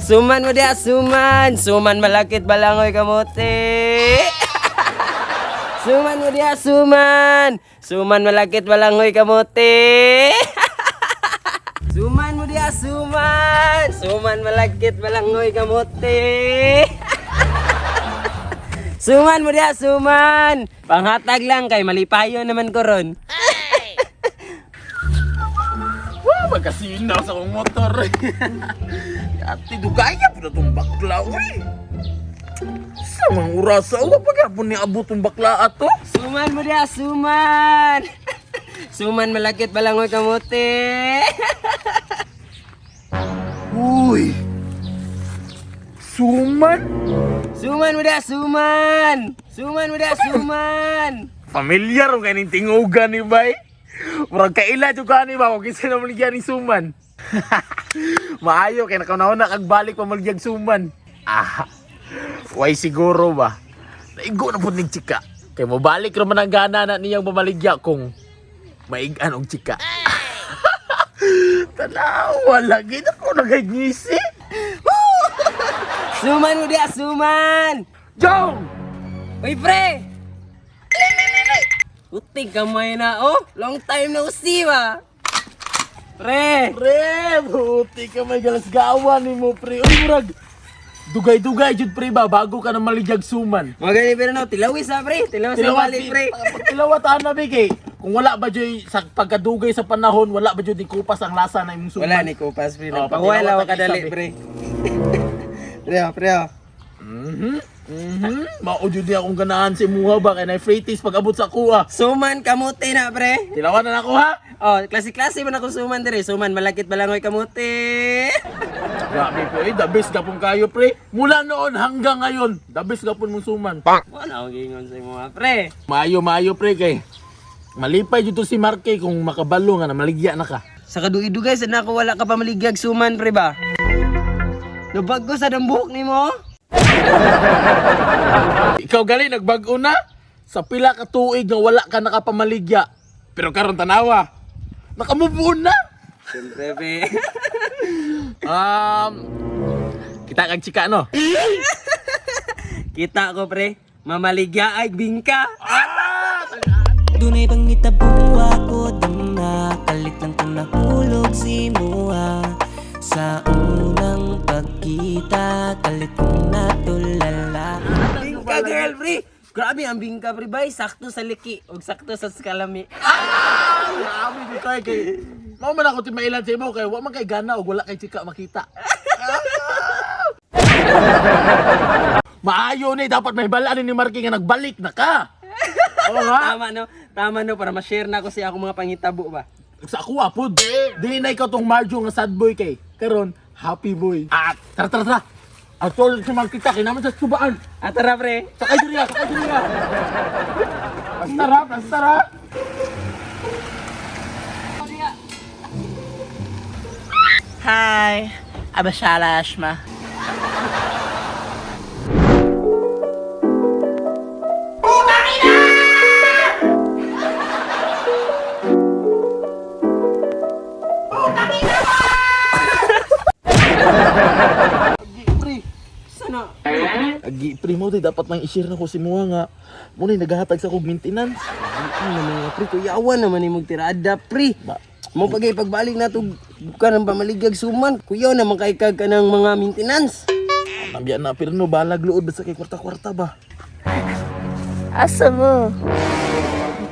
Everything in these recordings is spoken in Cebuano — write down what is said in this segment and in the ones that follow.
Suman mo diha, suman. Suman malakit balangoy kamote. Suman mo diha, suman. Suman malakit balangoy kamote. Suman mo diha, suman. Suman malakit balangoy kamote. Suman mo diha, suman. Panghatag lang kay malipayo naman ko ron. Wah, magkasinaw sa akong motor. Ate, dugaya po na itong bakla, uy. Sa mga urasa, wa pa gapon ni abot tong bakla ato. Suman mo diha, suman. Suman malakit balangoy kamote. Uy! Suman? Suman mo diha, suman. Suman mo diha, suman. Familiar ang kaning tingugan ni bay. Murag kaila jud ka ni ba kung kinsa na maligyan ni Suman. Maayo kay nakauna kag balik pa maligyag Suman. Ah. Way siguro ba. Naigo na pud ning chika. Kay mobalik ra man ang gana na niyang pamaligya kung maigan og chika. Tanawa lagi na ko nagayngisi. Suman mo diha, suman. Jong! Uy, pre! Utig kamay na, oh. Long time no see, ba? Pre! Pre, buti ka may galasgawan ni mo, pre. Uy, murag, dugay-dugay jud pre ba bago ka na maligyag suman. Magani pero no, tilawis ha, pre. Tilawis sa balik, pre. Tilawa ta na bigay. Kung wala ba joy sa pagkadugay sa panahon, wala ba joy di kupas ang lasa na imong suman. Wala ni kupas, pre. Oh, Nagpahuway patilawa lang ta kay kadali, sabi. pre. Pre, oh, pre, oh. Mhm. Mao jud ni akong ganahan si imuha ba kay na free taste pag abot sa kuha. Suman kamote na, pre. Tilawa na nako ha. Oh, klase-klase man ako suman dire. Suman malakit balangoy kamote. Grabe pre, the best gapon kayo pre. Mula noon hanggang ngayon, the best gapon mong suman. Wala akong gingon sa imo, ha, pre. Maayo maayo pre kay malipay jud to si Marke kung makabalo nga na maligya na ka. Sa kadugay-dugay sa nako wala ka pa maligyag suman, pre ba? Nabag ko sa dambuhok nimo. Ikaw gali nagbag-o na sa pila ka tuig nga wala ka nakapamaligya. Pero karon tanawa, nakamove on na. Siyempre, pre. Um, kita kag chika no. Kita ko, pre. Mamaligya ay bingka. Dunay pangitabo ako dama. Kalit lang kung nahulog si Mua. Sa unang pagkita, kalit kong natulala. Bingka girl, pre. Grabe ang bingka, pre, bay. Sakto sa liki ug sakto sa kalami. Ah, grabe di kay kay. Mao man ako timailan sa imo kay wa man kay gana og wala kay chika makita. Maayo ni dapat may balaan ni Marky nga nagbalik na ka. Oo nga. Tama no? Tama no para ma-share na ako sa akong mga pangitabo ba. Sa ako ah, pod. Dili na ikaw tong Marjo nga sad boy kay. Karon, happy boy. Ah, tara tara tara. Atol si Markita kay naman sa subaan. Ah, tara, pre. Sakay diri ah, sakay diri ah. Basta ra, basta ra. Hi, Abashala Ashma. Pre, Sana. agi pre mo di dapat nang i-share na ko si Mua nga. Mo na naghahatag sa akong maintenance. Ano naman nga, pre? Kuyawan naman imong tirada, pre. Ba- Mo pagay pagbalik na to ka ng pamaligag suman. Kuyaw naman kay kag ka ng mga maintenance. Nabya na pero no balag luod basta kay kwarta-kwarta ba. Asa mo?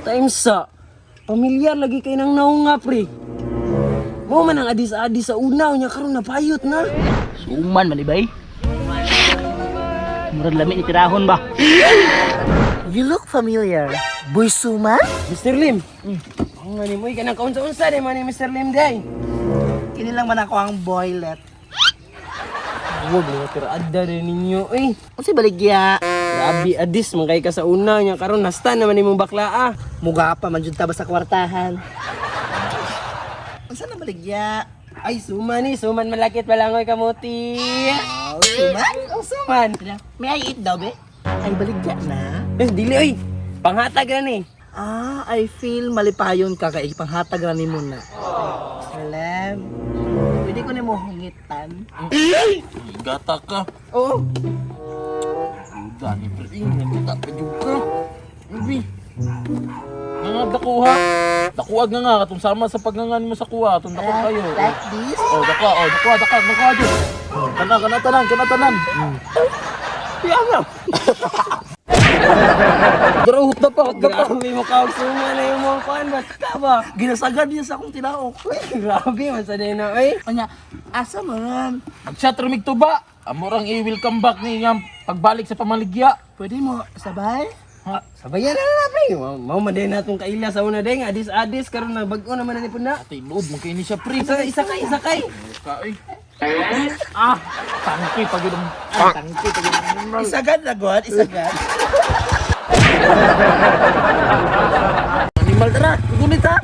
Time sa pamilyar lagi kay nang naong nga, pre. Mo man ang adis-adis sa unaw niya karon napayot na. Suman man ibay. Murag lami ni tirahon ba? You look familiar. Boy Suman? Mr. Lim. Ang nga ni mo kanang kaunsa-unsa di man ni Mr. Lim day. Kini lang man ako ang boylet. Huwag mga tirada rin ninyo eh. Unsay baligya? Grabe adis man kay ka sa una niya karon nasta naman imong bakla ah. Muga pa man jud ta ba sa kwartahan. Unsa na baligya? Ay suman ni, suman malakit balangoy kamuti. Oh, suman? Oh, suman. May I eat daw be? Ay baligya na. Eh, dili oy. Panghatag ra ni. Ah, I feel malipayon ka kay ipanghatag ra nimo na. Sir Lem, pwede Pwede ko nimo hungitan. Gata ka. Oo. Duda ni pre. Nagkita pa jud ka. Ubi. Nga dakuha. Dakuag nga nga katong sama sa pagngangan mo sa kuha atong dako kayo. Like this? Oh, dako, oh, dako, dako, dako jud. Kana kana tanan, kana tanan. Yama. Dara hutda pa, hutda pa. Grabe mo ka suma na yung mga kuan ba? Ka ba? Ginasagad niya sa akong tilaok. Uy, grabe man sa na oy. Anya, asa man? Mag-chat rumig tuba. Amorang i-welcome back ni nga pagbalik sa pamaligya. Pwede mo sabay? Ha? Sabayan na na pre. Mao man din natong kaila sa una ding adis-adis karon na bag-o naman na ni pud na. Atay load mo kay ni siya pre. Isa isa kay isa kay. Ka oy. Ah, tangki pag yun. Ah, tangki pag yun. Isagad na god, isagad. Animal tara, gunit ha.